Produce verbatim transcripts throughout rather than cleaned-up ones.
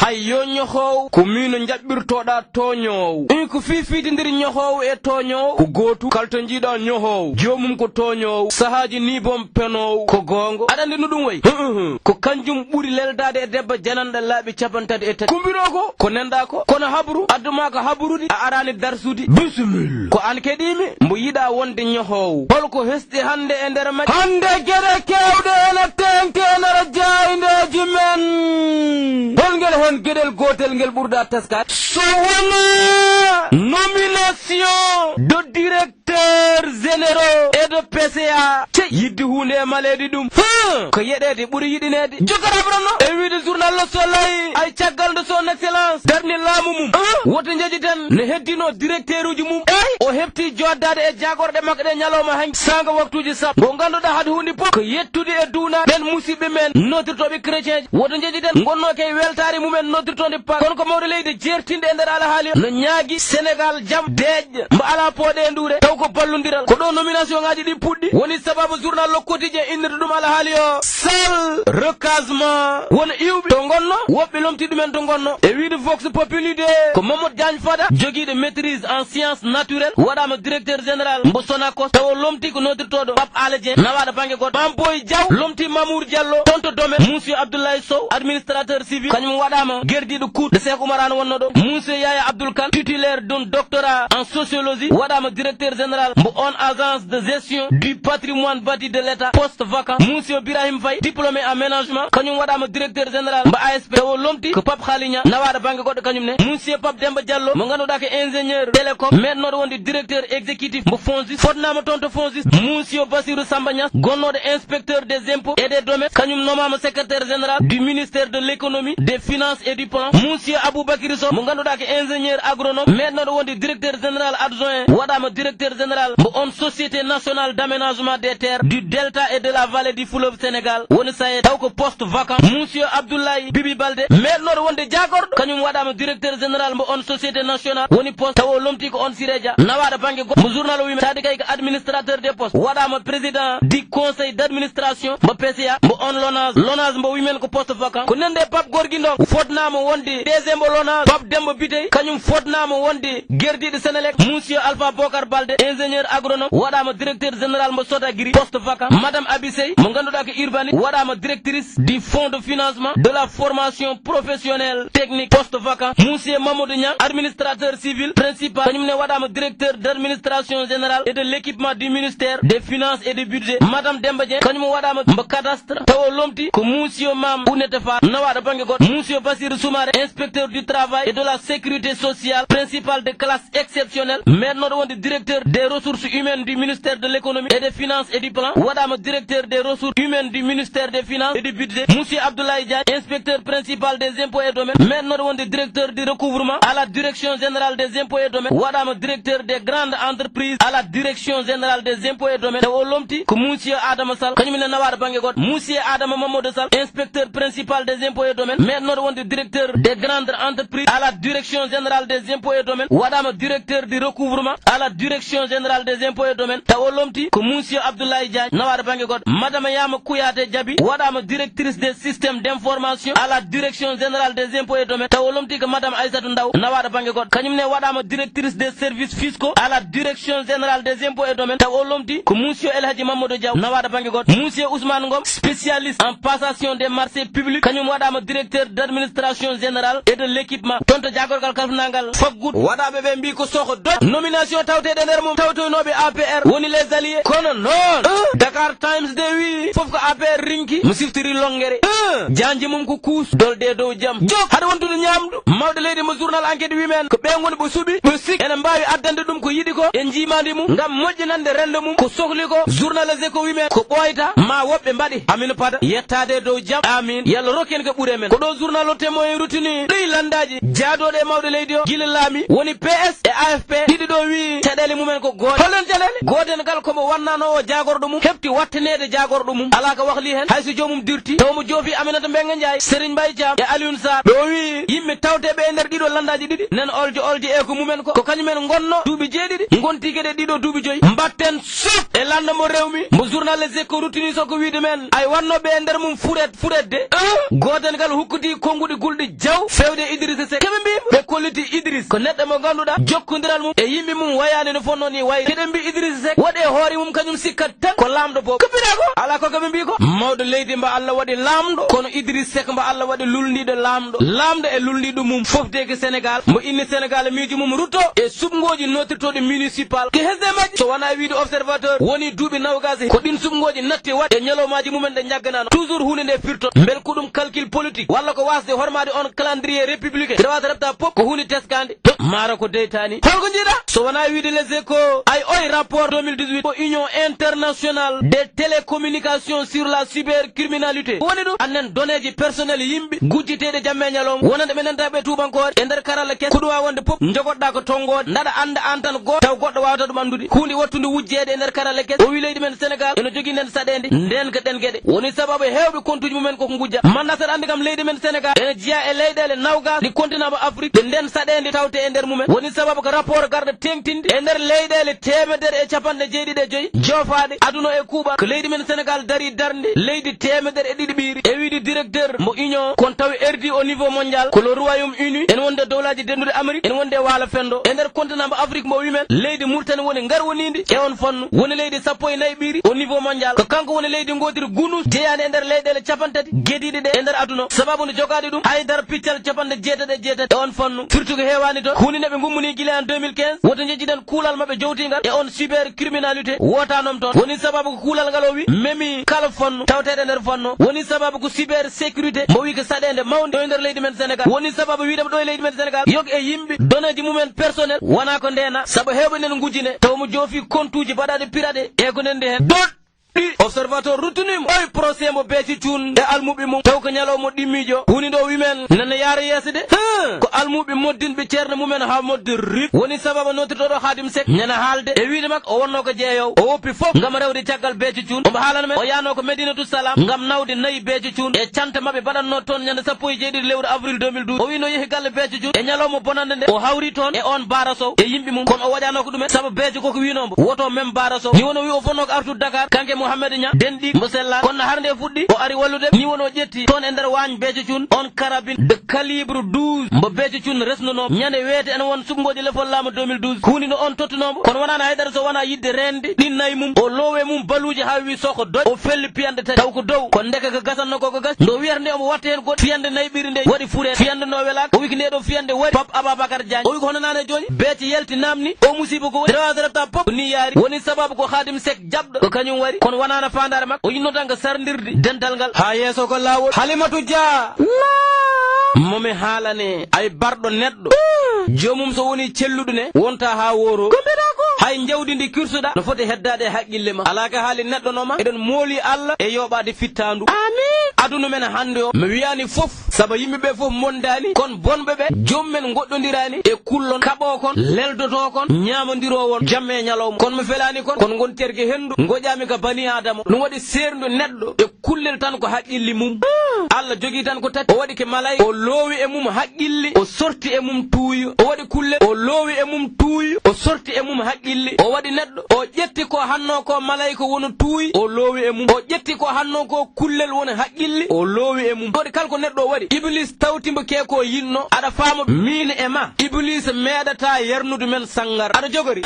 Ay yo ñohoowo, ko miino njaɓɓirtoɗaa tooñoowo. Ɗum ko fii fiitindiri ñohoowo e tooñoowo, ko gootu kaltonjiiɗaa ñohoowo. Joomum ko tooñoowo, sahaaji nii boom penoowo, ko goongo. Aɗa anndi no ɗum wayi? Hum, hum, hum. Ko kanjum ɓuri leldaade e debbo jananɗo laaɓi capanɗe tati e tati. Kumbiroo ko, ko nenɗaa ko, kono habru, addu maa ko habrude, a araani darsude. Bisimilla. Ko aan keɗiimi, mbo yiɗaa wonde ñohoowo. Hol ko hesɗi hannde e nder majji? Hannde geɗe keewɗe ena teeŋti e nder jaayndeeji men. Hol ngel heen geɗel gootel ngel ɓurɗaa teskaade? So wonaa nomination de directeurs généraux et de P C A. Cey, yiɗde huunde e maleede ɗum. Hum, ko yeɗeede ɓuri yiɗineede. Jokkata ɓuranno. E wiyde journal Le Soleil, ay caggal nde son excellence darni laamu mum. Hum, woto njeejiten ne heddino directeur uji mum. Ey, o heɓti jooɗdaade e jaagorɗe makko ɗe ñalawma hanki saanga waktuuji sappo. Ngo ngannduɗaa hade huunde fof ko yettude e duunaaɓe ɓen musidɓe men nootirtooɓe chrétien ji. Woto njeejiten ngonnoo kay weltaare mumen nootirtoonde Pâques. Kono ko mawɗo leydi jeertinde e nder alhaali o no ñaagi Sénégal jam deeƴ mbo alaa pooɗe e nduure, taw ko ballondiral. Ko ɗo nomination ŋaaji ɗi puɗɗi, woni sababu journal Le Quotidien innirta ɗum alhaali o. Salle recasement, won iwɓe to ngonno, woɓɓe lomti ɗumen to ngonno. E wiyde Vox Populi de, ko Mamadou Diagne Fada, jogiiɗo maîtrise en sciences naturelles, waɗaama directeur général mbo Sonacos, tawa lomti ko nootirtooɗo Pape Alé Dieng, nawaaɗo bannge goɗɗo. Mame Boye Diaw lomti Mamour Diallo, toon to domaine, Monsieur Abdoulaye Sow, administrateur civil, kañum waɗaama gardiiɗo Cour de Cheikh Oumar Anne wonno ɗo. Monsieur Yaya Abdoul Kane, titulaire d'un doctorat en sociologie, waɗaama directeur général mbo on agence de gestion du patrimoine bâti de l'État, poste vacant. Monsieur Birahim Faye, diplômé en management, kañum waɗaama directeur général mbo A S P, tawa lomti ko Pape Khaly Niang, nawaaɗo bannge goɗɗo kañum ne. Monsieur Pape Demba Diallo, mo ngannduɗaa ko ingénieur télécom, meeɗnooɗo wonde directeur exécutif mbo FONGIS, fotnaama toon to FONGIS. Monsieur Bassirou Samba Niass, gonnooɗo inspecteur des impôts et des domaines, kañum nomaama secrétaire général du ministère de l'économie, des finances et du plan. Monsieur Aboubacry Sow, mo ngannduɗaa ko ingénieur agronome, meeɗnooɗo wonde directeur général adjoint, waɗaama directeur général mbo on société nationale d'aménagement des terres, du delta et de la vallée du fleuve Sénégal, woni SAED, taw ko poste vacant. Monsieur Abdoulaye Bibi Baldé, meeɗnooɗo wonde jaagorɗo, kañum waɗaama directeur général mbo on société nationale, woni poste, taw o lomti ko on Siré Dia, nawaaɗo bannge goɗɗo. Mo journal o wi men, tawde kay ko administrateur des postes, waɗaama président du conseil d'administration mbo P C A, mbo on LONASE, LONASE mbo wi men ko poste vacant. Ko nden nde Pape Gorgui Ndong fotnaama wonde D G mbo LONASE. Pape Demba Bitèye, kañum fotnaama wonde gardiiɗo Senelec. Monsieur Alpha Bokar Baldé, ingénieur agronome, waɗaama directeur général mbo Sodagri, poste vacant. Madame Abi Sey, mo ngannduɗaa ko urbaniste, waɗaama directrice du fonds de financement de la formation professionnelle technique, poste vacant. Monsieur Mamadou Niang, administrateur civil principal, kañum ne waɗaama directeur d'administration générale et de l'équipement du ministère des finances et du budget. Madame Demba Dieng, kañum waɗaama mbo cadastre, taw o lomti ko Monsieur Mame Ounete Fall, nawaaɗo bannge goɗɗo. Monsieur Bassirou Soumaré, inspecteur du travail et de la sécurité sociale, principal de classe exceptionnelle, meeɗnooɗo wonde directeur des ressources humaines du ministère de l'économie et des finances et du plan, waɗaama directeur des ressources humaines du ministère des finances et du budget. Monsieur Abdoulaye Diagne, inspecteur principal des impôts et domaines, meeɗnooɗo wonde directeur du recouvrement à la direction générale des impôts et domaines, waɗaama directeur des grandes entreprises à la direction générale des impôts et domaines, taw o lomti ko Monsieur Adama Sall, kañum ne nawaaɗo bannge goɗɗo. Monsieur Adama Mamadou Sall, inspecteur principal des impôts et domaines, meeɗnooɗo wonde directeur des grandes entreprises à la direction générale des impôts et domaines, waɗaama directeur du recouvrement à la direction générale des impôts et domaines, taw o lomti ko Monsieur Abdoulaye Diagne, nawaaɗo bannge goɗɗo. Madame Yama Kouyaté Diaby waɗaama directrice des systèmes d'information à la direction générale des impôts et domaines, taw o lomti ko Madame Aïssatou Ndaw, nawaaɗo bannge goɗɗo. Kañum ne waɗaama directrice des services fiscaux à la direction générale des impôts et domaines, taw o lomti ko Monsieur El Hadji Mamadou Diaw, nawaaɗo bannge goɗɗo. Monsieur Ousmane Ngom, spécialiste en passation des marchés publics, kañum waɗaama directeur d'administration générale et de l'équipement. Toon to jaagorgal kalfinaangal faggudu, waɗaaɓe ɓe mbii ko soho doj. Nomination tawteeɗo e nder mum, tawtoynooɓe A P R woni les alliés. Kono noon, Dakar Times de wii, fof ko A P R rinki, mo siftiri longere. Jaanji mum ko kuus, dolde e dow jam. Jok, hade wontude ñaamdu. Mawɗo leydi mo journal Enquête wi men, ko ɓe ngoni ɓe suɓi, ɓe sik ene mbaawi addande ɗum ko yiɗi ko e njiimaandi mum, ngam moƴƴinande renndo mum. Ko sohli ko, journal Les Échos wi men, ko ɓooyta, ma woɓɓe mbaɗi. Amin pada, yettaade e dow jam. Amin. Yalla rok en ko ɓure men. Ko ɗo journal Le Témoin rutini ɗi lanndaaji jaadooɗo e mawɗo leydi o, gila laami, woni P S e A F P, ɗiɗi ɗo wii caɗeele mumen ko goote. Holon caɗeele? Gooten kala komo wannanoowo jaagorɗo mum, heɓti wattaneede jaagorɗo mum. Alaa ko wahli hen, hay so joomum dirti, taw mo joofi Aminata Mbengue Ndiaye, Serigne Mbaye Thiam e Alioune Sarr. Ɗo wii yimɓe tawteeɓe e nder ɗiɗo lanndaaji ɗiɗi, nan oljo oljo e ko mumen ko, ko kañumen ngonno duuɓi jeeɗiɗi, ngonti geɗe ɗiɗo duuɓi joyi. Mbatten sop e lanndo mo rewmi, mo journal Les Échos ruttini so ko wiide men, ay wannooɓe e nder mum furet, furet de. Gooten kala hukkiti konnguɗi gul- Jaw fewde e Idrissa Seck. Keɓe mbii ɓe kolliti Idriss ko neɗɗo mo ngannduɗaa jokkondiral mum e yimɓe mum wayaani no fonnoo ni wayde. Keɗen mbii Idrissa Seck waɗi e hoore mum kañum sikkat tan ko laamɗo boobu. Ko mbiɗaa ko? Alaa ko keɓe mbii ko. Mawɗo leydi mba Allah waɗi laamɗo, kono Idrissa Seck mba Allah waɗi lulndiiɗo laamɗo. Laamɗo e lulndiiɗo mum fof deeki Sénégal. Mbo inni Sénégal miijo mum rutto e suɓngooji notirtooɗi municipal. Ke hesde majji, so wonaa wiide Observateur, woni duuɓi nawgaas ko ɗin suɓngooji natti waɗ e ñalawmaaji mumen ɗe ñagganano. Toujours huunde nde firto. Mbel ko ɗum calcul politique, walla ko wasde hormaade on calendrier républicain? Rewaata rabta pop ko huunde teskaande. Maara ko deytaani. Holko njiɗa? So wonaa wiide Les Échos, ay oy rapport deux mille dix-huit ko Union internationale des télécommunications sur la cybercriminalité. Ko woni ɗum? Annen donneeji personnel yimɓe gujjiteeɗe jamma e ñalawma. Wonande ɓe nanta ɓe tuubankoore e nder karalla kes. Ko ɗum waawi wonde pop, njogoɗɗaa ko tonngoode. Ndaɗa annda aan tan gooto, taw goɗɗo waawata ɗum anndude. Huunde wattunde wujjeede e nder karalla kes. O wi leydi men Sénégal ene jogii nden saɗeende. Ndeen ko ɗen geɗe woni sababu heewɓe kontuuji mumen koko ngujja. Mannda saɗa anndi kam leydi men Sénégal ene jeyaa e leyɗeele nawgaas ɗi kontinent mo Afrik, ɗe nden saɗeende tawte e nder mumen. Woni sababu ko rapport garɗo teeŋtinde e nder leyɗeele teemedere e capanɗe jeeɗiɗi e joyi joofaaɗe aduna e kuuɓal, ko leydi men Sénégal darii darnde leydi teemedere e ɗiɗi ɓiiri. E wiide directeur mbo Union, kon tawi R D au niveau mondial, ko le Royaume Uni, ene wonde dowlaaji dennduɗi Amérique, ene wonde waalo fenndo. E nder kontinent mo Afrik mbo wi men, leydi Mauritanie woni ngarwoniindi e on fannu, woni leydi sappo e nayi ɓiiri au niveau mondial. Ko kanko woni leydi ngootiri gunu jeyaani e nder leyɗeele capanɗe tati gediiɗe ɗe e nder aduna. Sababu nde jogaade ɗum, haydara piccal capanɗe jeetati e jeetati e on fannu. Firti ko heewaani toon. Huunde nde ɓe ngummini gila en deux mille quinze, woto njejjiten kuulal maɓɓe jowtiingal e on cybercriminalité wootaanoom toon. Woni sababu ko kuulal ngal o wi memi kala fannu tawteeɗo e nder fannu. Woni sababu ko cybersécurité mbo wi ko saɗeende mawnde ɗo e nder leydi men Sénégal. Woni sababu wiide ɗo e leydi men Sénégal yoga e yimɓe donneeji mumen personnel wonaa ko ndeena, sabu heewɓe nen ngujjine tawa mo joofi kontuuji baɗaaɗi piraɗe e ko nanndi heen. Doɗ! Ɗi Observateur ruttunii mo oy procès mbo Beeco Cuun e almuɓɓe mum, taw ko ñalawma ɗimmiijo. Huunde nde o wi men nana yaara yeeso de. Hum! Ko almuɓɓe moddinɓe ceerno mumen haa moddi rip. Woni sababu noddirtooɗo Khadim Seck nana haalde e wiide makko o wonnoo ko jeeyoowo. O woppi fof ngam rewde caggal Beeco Cuun. Omo haalana men o yahnoo ko Medinatu Salaam ngam nawde nayi Beeco Cuun e canta maɓɓe baɗatnoo toon ñande sappo e jeeɗiɗi lewru avril deux mille douze. O wi no yehi galle Beeco Cuun e ñalawma bonannde nde o hawri toon e on Baara Sow e yimɓe mum. Kono o waɗaano ko ɗumen, sabu Beeco koko wiinoo mbo woto mem Baara Sow. Ni woni o wi o fotnoo ko artude Dakar, kanko e Mouhamed Niang, denɗi mbo sellaani. Kono nde hannde o fuɗɗi, o ari wallude. Ni woni o ƴetti toon e nder waañ Beeco Cuun on karabin de calibre douze mbo Beeco Cuun resnunoo mbo. Ñande weete ene won suɓngooji lefol laamu deux mille douze. Huunde no on tottunoo mbo. Kono wonaano haydara so wonaa yiɗde reende ɗin nayi mum. O loowi e mum baluuji haa wi soko doƴ. O felli piyande tati. Taw ko dow. Ko ndeke ko gasatnoo ko, ko gas. Nde o wiyata nde omo watta heen goɗɗo. Fiyande nayi ɓiri nde waɗi fureede. Fiyande no welaaka. O wi ko nde ɗo fiyande wari. Pape Ababacar Diagne. O wi ko hono naane jooni. Beeco yalti naamni. O musiba ko woni. Rewa darata pop. Ko ni yaari. Woni sababu ko Khadim Seck jaɓɗo. Ko kañum wari. Kono wonaano faandaare makko. O yinnoo tan ko sarndirde dental ngal. Haa yeeso ko laawol. Halimatu Dia. Mo mi haalane. Ay barɗo neɗɗo. Joomum so woni celluɗo ne. Wonta haa wooro. Ko mbiɗa ko. Hay njawdi ndi kirsuɗa. No foti heddaade e haqqille ma. Alaa ka haali neɗɗo no ma. Eɗen mooli Allah e yoɓaade fittaandu. Amiin. Aduna men hannde o. Mi wiyaani fof. Saba yimɓe ɓe fof mondaani. Kon bonɓe ɓe. Joom men ngoɗɗondiraani. E kullon. Kaɓoo kon. Leldotoo kon. Ñaamondiroo won. Jamme e ñalawma. Kon mi felaani kon. Kon ngon terge henndu. Ngoƴaami ka bani Aadama. Ɗum waɗi seerndu neɗɗo. E kullel tan ko haqqilli mum. Allah jogii tan ko tati. O waɗi ke malayka. O loowi e mum haqqilli. O sorti e mum tuuyo. O waɗi kullel. O loowi e mum tuuyo. O sorti e mum haqqilli. O waɗi neɗɗo. O ƴetti ko hannoo ko malayka wonu tuuy, o loowi e mum. O ƴetti ko hannoo ko kullel woni haqqille, o loowi e mum. Waɗi kala ko neɗɗo o waɗi. Iblis tawti mbo ke ko yinno, aɗa faama miin e ma. Iblis meeɗata yarnude men sangar. Aɗa jogori?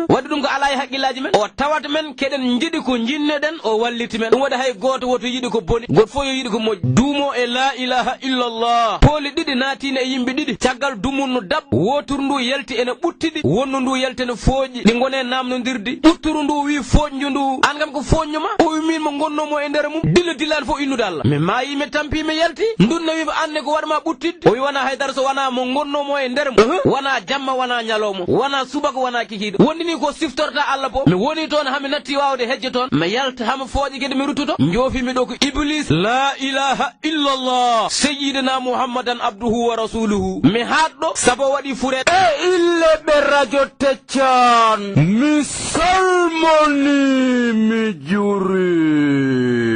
Waɗi ɗum ko alaa e haqqillaaji men. O tawata men keɗen njiɗi ko njinneɗen, o walliti men. Ɗum waɗi hay gooto woto yiɗi ko boni. Gooto fof yo yiɗi ko moƴƴi. Duumo e laa ilaaha illallah. Pooli ɗiɗi naatiino e yimɓe ɗiɗi. Caggal dumunnu daɓɓo, wooturu ndu yalti ene ɓuttidi, wonnu ndu yalti ene fooƴi. Ɗi ngoni e naamnondirde. Ɓutturu ndu wi'i fooƴnju ndu, "Aan kam ko fooƴnju ma?" O wi'i, "Miin mo ngonnoomo e nder mum, dilla dillaani fof innude Allah. Mi maayii, mi tampii, mi yaltii." Ndun ne wi'i mo, "Aan ne ko waɗ ma ɓuttidde?" O wi'i, "Wonaa haydara so wonaa mo ngonnoomo e nder mum. Wonaa jamma, wonaa ñalawma, wonaa subaka, wonaa kikiiɗe. Wonde ni ko siftorta Allah fof. Mi woni toon, haa mi natti waawde hejje toon. Mi yalta, haa mi fooƴa kadi mi ruttoto. Njoofi mi ɗo ko Iblis." Laa ilaaha illallah. Sayyidina Muhammadan abduhu wa rasuluhu. Mi haɗɗo, sabo waɗi furet. E ille ɓe radio Teccan. Mi salmoni, mi juri.